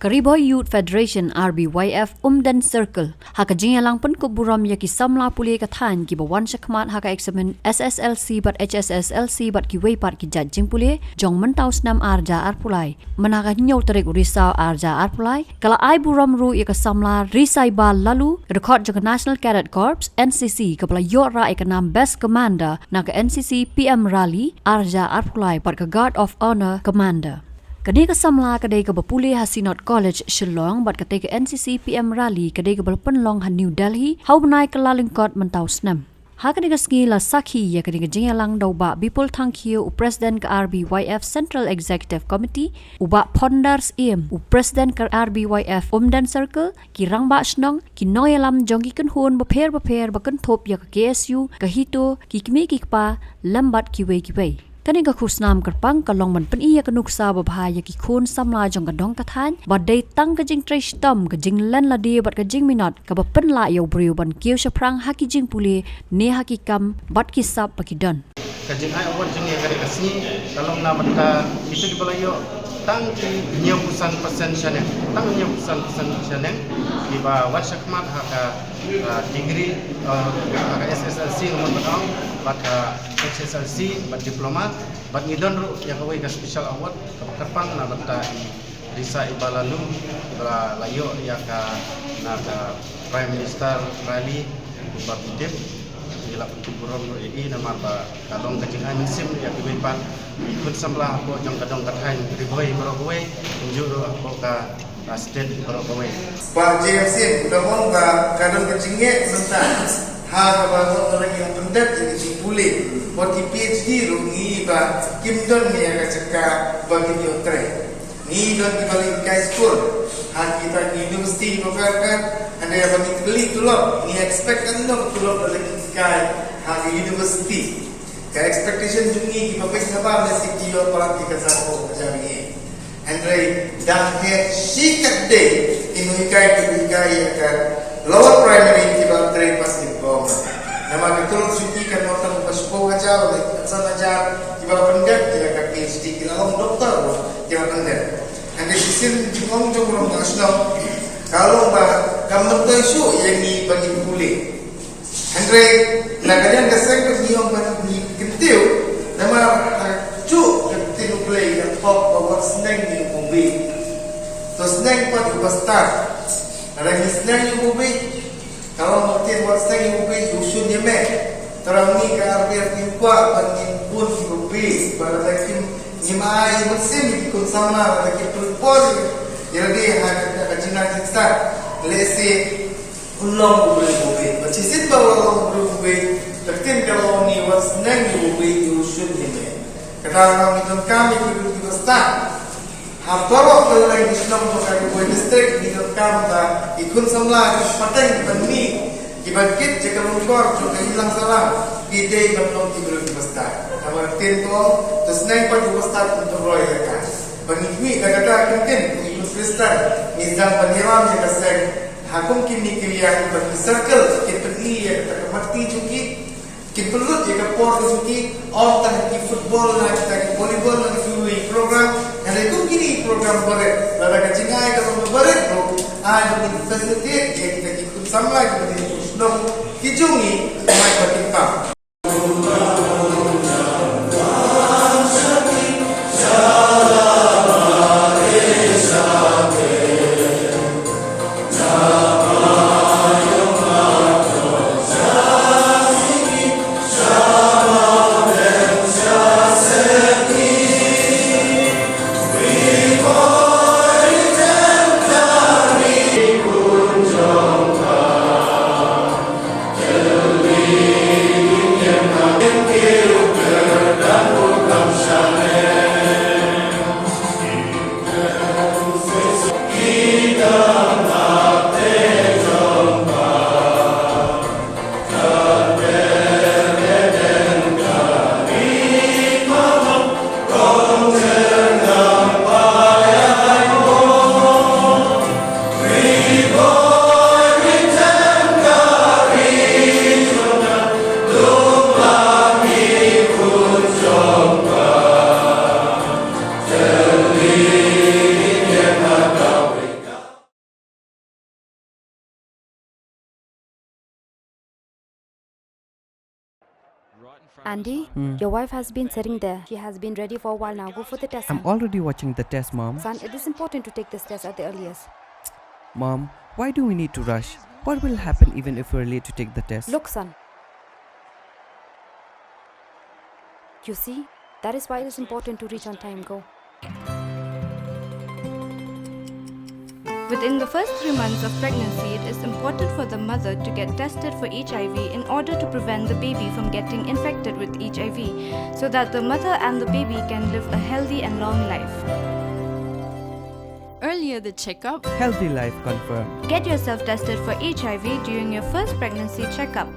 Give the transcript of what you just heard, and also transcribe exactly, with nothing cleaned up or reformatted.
Ri Bhoi Youth Federation, R B Y F, Umden Circle. Ha ka jingïalang pynkup burom ïa ki samla pule ka thaiñ kiba wan shakhmat ha ka eksamin S S L C bad H S S L C bad kiwei pat ki jait jingpule jong mynta u snem arhajar arphew lai. Mynta ka hynñiew tarik u Risaw arhajar arphew lai, ka la ai burom ruh ïa ka samla Risaiba Lalu, dkhot jong ka National Cadet Corps, N C C, kaba la ïoh rah ïa ka nam Best Commander na ka N C C P M Rally arhajar arphew lai bad ka Guard of Honor Commander. Kane ka samla ka dei kaba pule ha Synod College, Shillong, bad kata ka N C C P M Rally ka dei kaba la pynlong ha New Delhi ha u bnai Kyllalyngkot mynta u snem. Ha kane ka sngi la sakhi ïa kane ka jingïalang da u Bah Bipul Thangkhiew, u President ka R B Y F Central Executive Committee, u Bah Phondar Syiem, u President ka R B Y F Umden Circle, ki rangbah shnong, ki nongïalam jong ki kynhun bapher bapher ba kynthup ïa ka K S U, ka HITO, ki kmie ki kpa, lem bad kiwei kiwei. Kane ka khusnam kyrpang ka long ban pyni ïa ka nuksa babha ïa ki khun samla jong ka dong ka thaiñ, ba dei tang ka jingtrei shitom, ka jinglen lade bad ka jingminot kaba pynlah ïa u briew ban kiew shaphrang ha ki jingpule ne ha ki kam bad ki sap ba ki don. Ka jingai award jong ngi ha kane ka sngi ka long na bynta kito kiba la ïoh tang ki hynñiewphew san percent shaneng, tang hynñiewphew san percent shaneng kiba wan shakhmat ha ka, ah, degree, ah, ha ka S S L C, nga mut ban ong, bad ka H S L C bad diploma. Bad ngi don ruh ïa kawei ka special award kaba kyrpang na bynta i Risaiba Lalu, ba la ïoh ïa ka na ka Prime Minister Rally, kumba phi tip. Ngi la pynkup burom ruh ïa i namar ba ka long ka jingai mynsiem ïa kiwei pat ki khun samla hapoh jong ka dong ka thaiñ Ri Bhoi baroh kawei, kumjuh ruh hapoh ka, ah, state baroh kawei. Bah J M C, u da ong ba ka don ka jingeh mynta ha kaba ngi la ïa pyndet ïa ki jingpule. Bad ki P H D ruh ngi ba kim don ïa ka jaka ba kin ïoh trei. Ngi don kiba la hikai skul ha kita ki university kiba pher pher. Hynrei haba ngi kylli tulop, ngi expect kan don tulop ba la hikai ha ki university. Ka expectation jong ngi kiba peit shabar ne shi ki ïoh palat ki ka san phew hajar ngi. Hynrei dang heh shi katdei ki nonghikai ki hikai ïa ka lower primary kiba trei pass diploma. Namar ka tulop jong ki kan long tang ba shiphew hajar ne san hajar kiba pyndet ïa ka P H D, ki la long doctor ruh kiba pyndet. Hynrei shisien jingong jong u rangbah shnong ka long ba kam myntoi shuh ïa ngi ba ngin pule. Hynrei na ka liang ka seng ka ngi ong ba ngi kyntiew, namar ha juh ka ktien U Blei ka ong ba wat sneng ïa u bym bieit, to sneng pat ïa uba stad. Lada ngi sneng ïa u bym bieit, ka long ba ktien wat sneng ïa u bym bieit, u shun ïa me. Te ngi ka R B F ngi kwah ba ngin bun ki bym bieit, ba lada kim, ngim ai mynsiem ïa ki khun samla, lada kim pynpor ïa lade ha ka, ka jingnang jingstad, lehse un long u briew uba bieit. Bad shisien ba u long u briew uba bieit, ka ktien ka long ngi wat sneng ïa u bym bieit, u shun ïa me. Kata ngi donkam ïa ki briew kiba stad. Ha baroh ka leng ki shnong jong ka Ri Bhoi District ngi donkam ba ki khun samla ki pateng ban mih, kiba kit ïa ka longkor jong ka imlang sahlang, ki dei ban long ki briew kiba stad. Namar ka ktien ka ong, to sneng pat ïa uba stad, un pynroi ïa ka. Ba ngi mih da kata ka ktien, ngi Khristan, ngi sdang ban ïalam ïa ka seng. Ha kum kine ki liang ba ki circle kin pyni ïa kata ka mati jong ki, kin pynlut ïa ka por ka jong ki, ym tang ha ki football ne kita ki volleyball ne kiwei program, hynrei kum kine ki program barit, lada ka jingai ka long barit ruh, ai ba kin facilitate ïa kita ki khun samla kiba dei ki shnong ki jong ngi, ai ba kin pang. Andy, Hmm. your wife has been sitting there. She has been ready for a while now. Go for the test, I'm son. Already watching the test, Mom. Son, it is important to take this test at the earliest. Mom, why do we need to rush? What will happen even if we're late to take the test? Look, son. You see, that is why it is important to reach on time. Go. Within the first three months of pregnancy, it is important for the mother to get tested for H I V in order to prevent the baby from getting infected with H I V, so that the mother and the baby can live a healthy and long life. Earlier the checkup, Healthy life confirmed. Get yourself tested for H I V during your first pregnancy checkup.